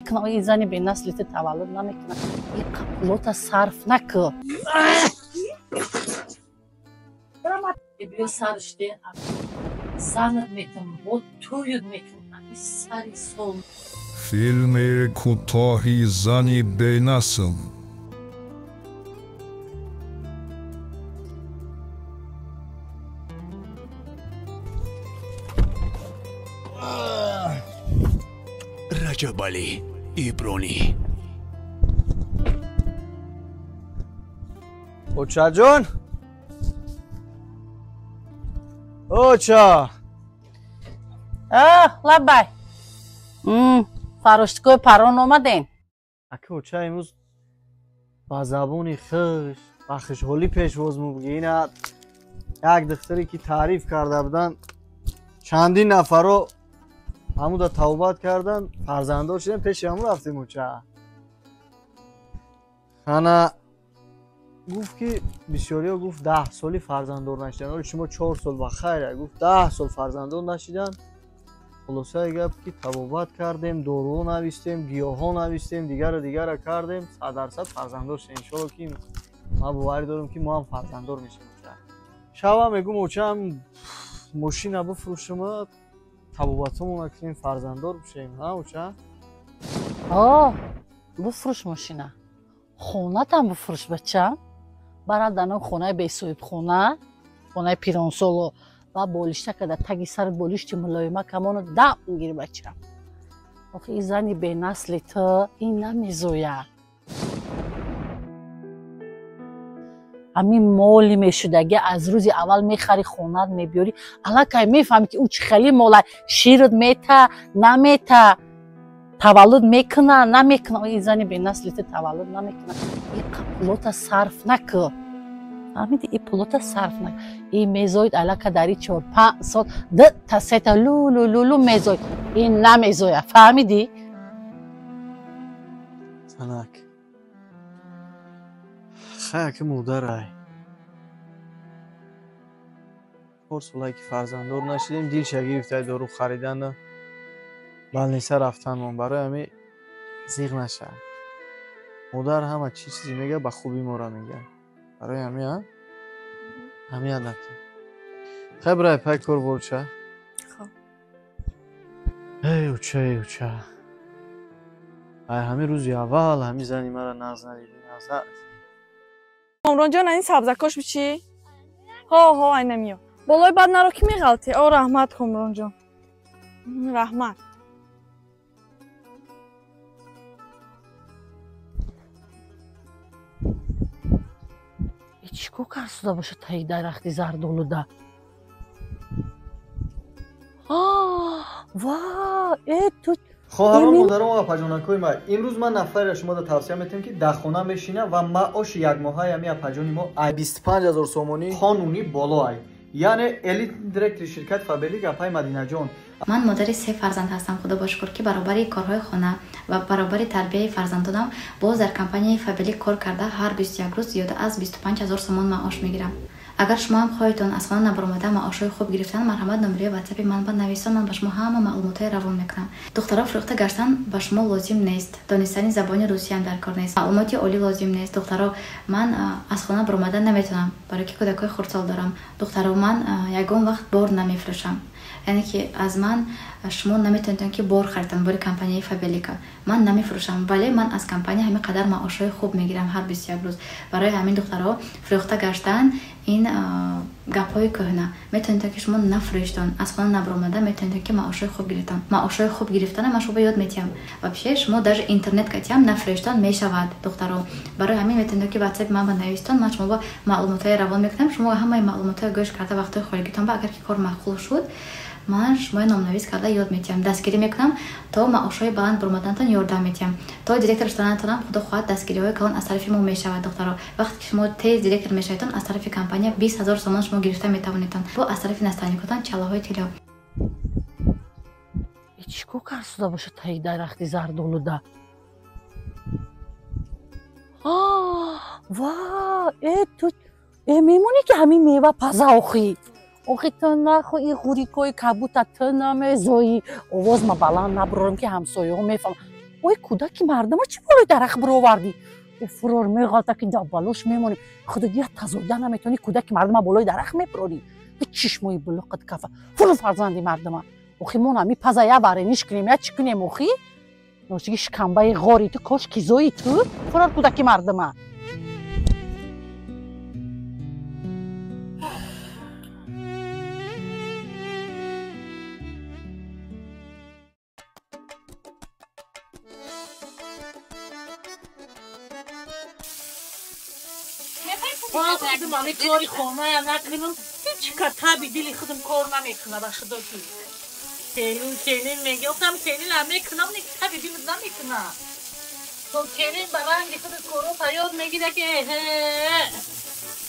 Ин зани бенасли ту таваллуд намекунад. Ин пулота сарф накун. Биё сариште занат метам, бо тӯют мекунам. Сари сол. Филми кӯтоҳи зани бенасл. Раҷабалӣ Ибронӣ. Очаҷон, оча. Лаббай, фароштикои парон омадем. Ака, оча, имрӯз ба забони хуш, ба хушҳолӣ пешвоз мебуги. Ина як духтаре ки таъриф карда буданд, чандин нафаро ҳамуда тавбат кардан, фарзанддор шудем, пеши ҳамун рафтем. Оча, ана гуфт ки бисёриҳо, гуфт, 10 соли фарзанддор нашидан, оли шумо 4 сол ба хайр. Гуфт, 10 сол фарзанддор нашидан. Хулосаи гап ки табобат кардем, доруҳо навистем, гиёҳҳо навистем, дигару дигара кардем, 100% фарзанддор шудем. Иншолло ки ман боварӣ дорам ки мо ҳам фарзанддор мешавем. Шава мегум, очаам, мошина бифурӯшима, табобатҳомона кунем, фарзанддор бишавем. Ҳа, оча? О, бифурӯш мошина, хонатам бифурӯш, бачам. Бара данон хонаи бесоҳибхона, хонаи пиронсоло ва болишта када, таги сари болишти мулоима камону дам гир, бачам. Охи, ин зани бенасли ту ин намезояд. Ҳамин моли мешудаги аз рӯзи аввал мехари, хонат мебиёрӣ, аллакай мефаҳмӣ ки ӯ чӣ хели мола, шират мета, намета, таваллуд мекуна, намекуна. Ин зани бенасли ту таваллуд намекуна. Ин пулота сарф накун, фаҳмиди? Ин пулота сарф накун. Ин мезоид аллака дари 4-5 сол дута сета лулу лулу мезоид. Ин намезояд, фаҳмидӣ? Санак, хай, ки модарай, 4 солае ки фарзанддор нашидем, дилша гирифтай дору харидану балниса рафтанмон. Барои ҳами зиғ нашавад. Модар ҳама чӣ чизе мега, ба хуби мора мега. Барои ҳами ҳами адати. Хай, бирай пай кор борча. Эй уча, эй уча, ай ҳами рӯзи аввал ҳами зани мара нағз надидӣ, нағз. Комронҷон, ин сабзакош бичӣ? Ҳо, ҳо, айнамиё. Болои бад наро ки меғалтӣ. О, раҳмат, Комронҷон, раҳмат. Чӣ кор карсуда бошад таи дарахти зардолуда? Ва э ту. Хоҳарон, модарон ва апаҷонакҳои ман, имрӯз ман нафареро шуморо тавсия метиҳам, ки дар хона мешина ва маоши якмоҳаи ҳами апаҷони мо 25 000 сомонӣ қонунӣ боло ай, яъне элитный директори ширкати Фаберлик апаи Мадинаҷон. Ман модари се фарзанд ҳастам. Худо бо шукр, ки баробари корҳои хона ва баробари тарбияи фарзандонам боз дар компанияи Фаберлик кор карда, ҳар 21 рӯз зиёда аз 25 000 сомон маош мегирам. Агар шумо ҳам хоҳедтон аз хона набаромада маошҳои хуб гирифтан, марҳамат, номерои ватсапи ман ба нависон, ман ба шумо ҳама маълумотҳои равон мекунам. Духтаро, фурӯхта гаштан ба шумо лозим нест, донистани забони русиям дар кор нест, маълумоти олӣ лозим нест. Духтаро, ман аз хона баромада наметавонам, барои ки кӯдакҳои хурдсол дорам. Духтаро, ман ягон вақт бор намефурӯшам, яъне ки аз ман шумо наметавонедон ки бор харидтан, бори компанияи Фаберлика ман намефурӯшам, вале ман аз компания ҳамин қадар маошҳои хуб мегирам ҳар 21 рӯз. Барои ҳамин, духтаро, фурӯхта гаштан ин гапҳои кӯҳна. Метавонедон ки шумо нафурӯштон, аз хона набаромада метавонедон ки маошҳои хуб гирифтан. Маошҳои хуб гирифтана ман шумо ёд метиҳам. Вообще шумо даже интернет катиам нафурӯштон мешавад, духтаро. Барои ҳамин метавонедон ки ватсапи ман ба навистон, ман шумо ба маълумотҳои равон мекунам. Шумо ҳамаи маълумотҳои гӯш карда, вақтҳои холигитон ба агар ки кор маъқул шуд, ман шумои номнавис карда ёд метиҳам, дастгирӣ мекунам, то маошҳои баланд баромаданатон ёрдам метиҳам, то директор шуданатонам, худо хоҳад, дастгириҳои калон аз тарафи мо мешавад. Духтаро, вақте ки шумо тез директор мешаведтон, аз тарафи компания 20 000 сомон шумо гирифта метавонедтон, бо аз тарафи наставникотон чаллаҳои тилло. Чӣ кор карсуда бошад таи дарахти зардолуда? Ва э ту э мемонӣ ки ҳамин мева паза. Охи, охи, ту нахо ин ғурикои кабута, ту намезоӣ. Овоз ма баланд набурорам, ки ҳамсояҳо мефаҳманд. Ой кӯдаки мардама чӣ болои дарахт бировардӣ? Фурор меғалта ки дар балош мемонӣ. Худо як тазода наметавонӣ кӯдаки мардама болои дарахт мебирорӣ. Чишмои булуқат кафа. Фуру фарзанди мардама. Охи мо нами паза я варениш кунем, я чӣ кунем охи? Ношиги шикамбаи ғори ту, кош кизои ту, фурор кӯдаки мардама. Худам ами кори хоная накунам, ҳеҷ ка таби дили худам кор намекунад, ба худо ки. Келин, келин мегӯ, охам келин ам мекунам, не таби дилам намекунад. То келин ба ранги худ коро фарёд мегирад ки эҳе,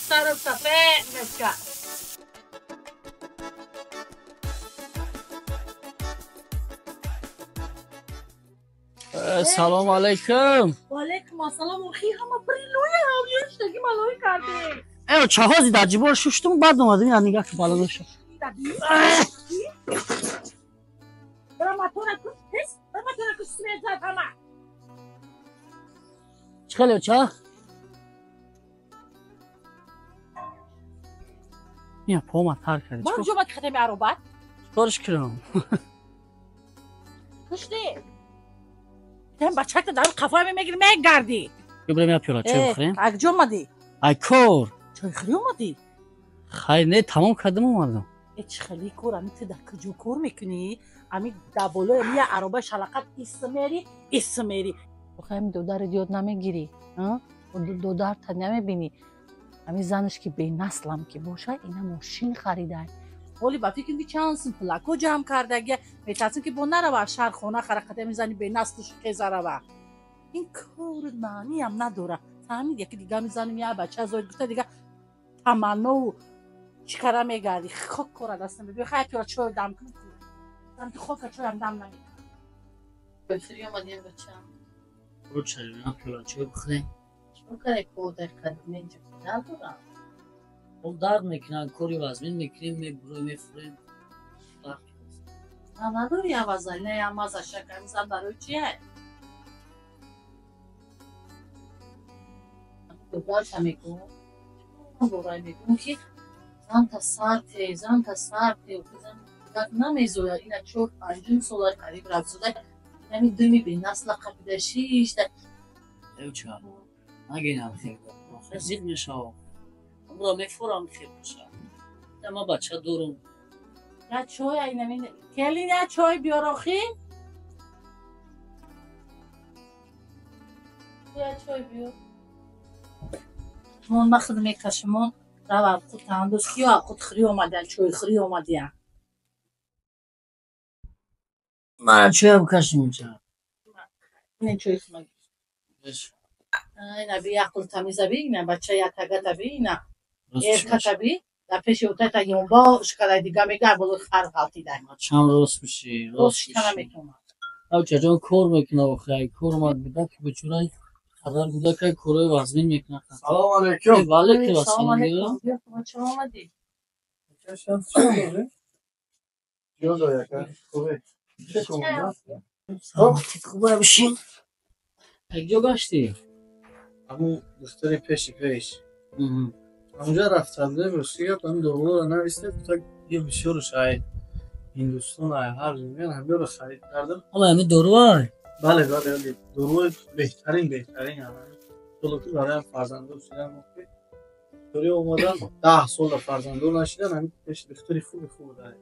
сарам сафед мешавад. Салом алейкум. Ва алейкум ассалом. Охи ҳама прилоя ҳавлиёштаги малои карде. Э, чаҳози дар ҷибор шуштум, баъд омадам, ина нигаҳ ки бало дошт. Бара мотора куш, тез, бара мотора куш смезад ҳама. Чӣ хеле ча? Ина пома тар кард. Бара ҷо бад хатами аробат? Чикорш кунам? Кушти. Тем бачакта дар қафоя мегири мегардӣ. Бибирем я пиёла чой бихӯрем. Ак ҷо омадӣ? Ай кор. Чой хӯрӣ омадӣ? Хайр, не, тамом кардам омадам. Э, чӣ хеле кор, ами ту дар куҷо кор мекунӣ? Ами дар болои ами я ароба шалақат ис мери, ис мери. Охи ами додарат ёд намегирӣ, додарта намебинӣ. Ами занаш ки бенаслам ки боша, ина мошин харидай. Ҳоли ба фикр ки чанд сум пулако ҷамъ кардагия, метарсим ки бо нарава шаҳр хона харақат ами зани бенаслу хеза рава. Ин кор маъниам надора. Фаҳмид, яки дига мизаним я бача зоид гуфта дига таманнову чӣ кара мегардӣ? Хок кора даст намебиё. Хай пиёла чой дам кун. Дам ки хока чоям дам намекунам. Бефири омадем бачам. Руча, я пиёла чой бихӯрем. Чикор кардӣ ко дар қадим инҷо надорам. Ол дард мекунад, кори вазмин мекунем, мебурем, мефурем. Дард мекунад. Надори аваза, не амаза шакар мизан барои чие? Додарта мегӯм, борай мегӯм ки занта сарте, занта сарте, зан гап намезояд. Ина чор панҷум сола қариб рафзода, инами думи бенасла қапида шишта. Эвча, нагинам хел. Зиқ мешавам. Амро мефурам хел боша. Ма бача дорум. Я чой айнами келин, я чой биёр охи. Я чой биёр. Мон ма худ мекашам, рава худ тандуз киё худ хӯрӣ омадия, чой хӯрӣ омадия. Ман чоям кашим инҷа. Не чой хӯрӣ. Ина би яқул тамиза би, ина бача я тагата би, ина эрката би, дар пеши утата ёнбо шкалай дига мега боло хар ғалтидай. Чам рост миши, рост шита наметавонад. Авча ҷон кор мекунад охи, кор омад буда ки бечора қадар гудакай корҳои вазмин мекунад. Салом алейкум. Ва алейкум ассалом. Чӣ омадӣ? Хубе бишин. Якҷо гаштӣ? Ҳамун духтари пеши пеш. Ҳамунҷа рафта будем, рости гап, ҳамин доруҳоро навистем, гуфта ё бисёрш ай Ҳиндустон, ай ҳар ҷо меян, ҳамёро харид кардам. Ҳама ҳамин доруҳай? Бале, бале, бале. Доруҳои беҳтарин, беҳтарин. Соло ки бароям фарзанддор шудам, дори омадан 10 сола фарзанддор нашидан, ҳамин пеши духтари хуби хуб дай.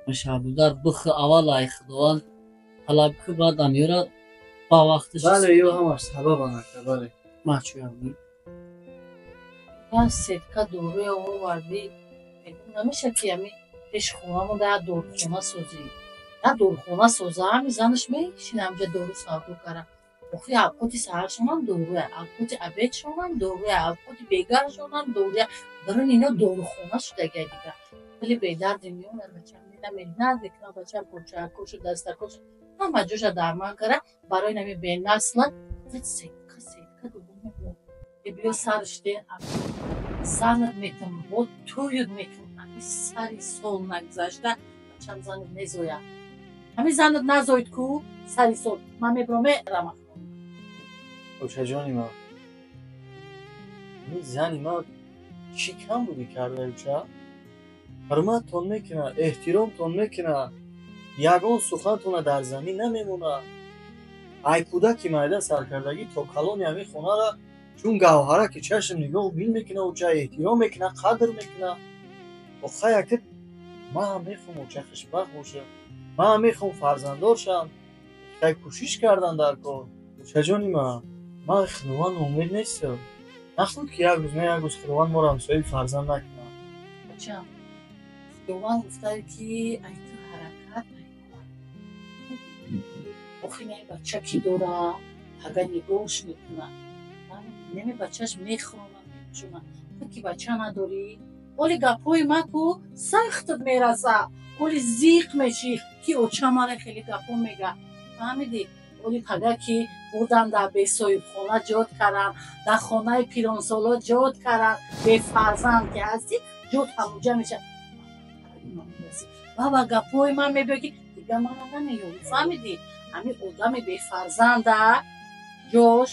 Мешабудар бих аввал ай Худованд талаб ки баъд амёра ба вақташ. Бале, ё ҳамаш сабаб анака, бале. Ма чӯям. Я сетка доруя овардӣ. Намеша ки ами пеши хонамон да дорухона созӣ. Да дорухона соза, ами занаш мешина ҳамҷа дору савдо кара. Охи авқоти саҳаршонам доруя, авқоти обедшонам доруя, авқоти бегаршонам доруя. Барои ино дорухона шудагия дига. Хеле бедарди меонад бачам, мена меҳнат мекунам бачам, почакошу, дастакошу, ҳама ҷоша дарман кара, барои нами бенасла сетка, сетка дору мебо. Биё сариште, занат метам, бо тӯют мекунам. Ами сари сол нагузашта бачам занат мезояд. Ҳамин занат назоид ку сари сол. Ман мебурам мерам. Очаҷони ман, ин зани ман чӣ кам будӣ карда, оча? Ҳурматтон мекунад, эҳтиромтон мекунад, ягон сухантона дар замин намемонад. Ай кӯдаки майда саркардагӣ то калони ҳамин хонара чун гавҳара ки чашм нигоҳ бин мекунад, оча, эҳтиром мекунад, қадр мекунад. Охай ака, ман ҳам мехоҳам оча хушбахт бошам, ман ҳам мехоҳам фарзанддор шавам. Хай кӯшиш кардан дар кор. Очаҷони ман, ман Худованд умед нестам. Нахуд ки як рӯз на як рӯз Худованд моро ҳамсояи фарзанд накунад. Бачам, Худованд гуфтае ки ай ту ҳаракат охи нами бача ки дора, ага нигоҳш мекунад. Нами бачаш мехӯрона, мепӯшона. Ту ки бача надорӣ, оли гапҳои ма ку сахтат мераса, оли зиқ мешӣ ки оча мара хеле гапҳо мега. Фаҳмидӣ? Оли пага ки бурдан дар бесоҳибхона ҷод кардан, дар хонаи пиронсоло ҷод кардан, бефарзанд ки ҳастӣ, ҷод ҳамуҷа мешавад. Баба гапҳои ман мебиёд ки дига мана намеёбӣ. Фаҳмидӣ? Ҳамин одами бефарзанда ҷош,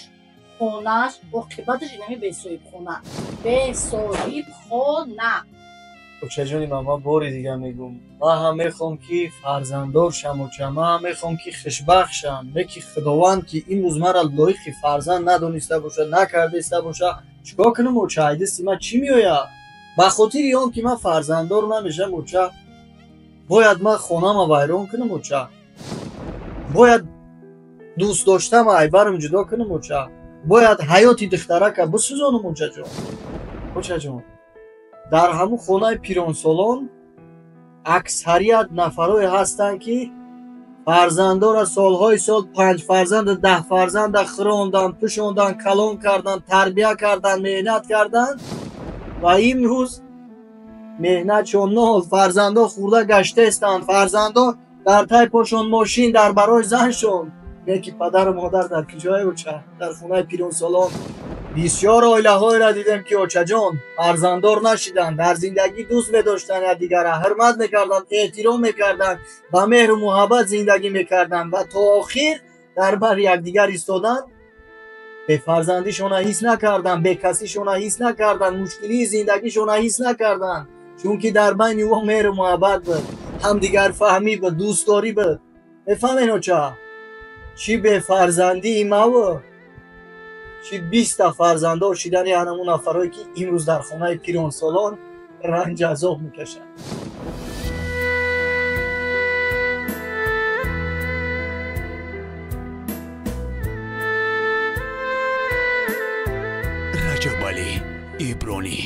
хонаш, оқибаташ инами бесоҳибхона. Бесоҳибхона. Очаҷони ман, ман бори дига мегӯм, ман ҳам мехоҳам ки фарзанддор шам, оча, ман ҳам мехоҳам ки хушбахт шам. Леки Худованд ки имрӯз маро лоиқи фарзанд надониста бошад, накардаиста бошад, чӣ кор кунам, оча? Ай дасти ман чӣ меояд? Ба хотири он ки ман фарзанддор намешам, оча, бояд ман хонама вайрон кунам, оча, бояд дӯст доштама айбарам ҷудо кунам, оча, бояд ҳаёти духтарака бисӯзонам, очаҷон. Очаҷон, дар ҳамун хонаи пиронсолон аксарият нафарое ҳастанд ки фарзандора солҳои сол 5 фарзанда, 10 фарзанда хӯрондан, пӯшондан, калон кардан, тарбия кардан, меҳнат кардан ва имрӯз меҳнатшон нол, фарзандо хӯрда гаштаистанд, фарзандо дар тай пошон мошин дар барои заншон. Леки падару модар дар куҷое, оча? Дар хонаи пиронсолон. Бисёр оилаҳоеро дидем ки очаҷон фарзанддор нашиданд, дар зиндагӣ дӯст медоштанд якдигара, ҳурмат мекарданд, эҳтиром мекарданд, ба меҳру муҳаббат зиндагӣ мекарданд ва то охир дар бари якдигар истоданд. Бефарзандишона ҳис накарданд, бекасишона ҳис накарданд, мушкилии зиндагишона ҳис накарданд, чунки дар байни ӯ меҳру муҳаббат буд, ҳамдигарфаҳмӣ буд, дӯстдорӣ буд. Мефаҳмед, оча, чӣ бефарзандии маву чӣ 20 фарзанддор шидани ҳанамун нафарое ки имрӯз дар хонаи пиронсолон ранҷ азоб мекашанд. Раҷабалӣ Ибронӣ.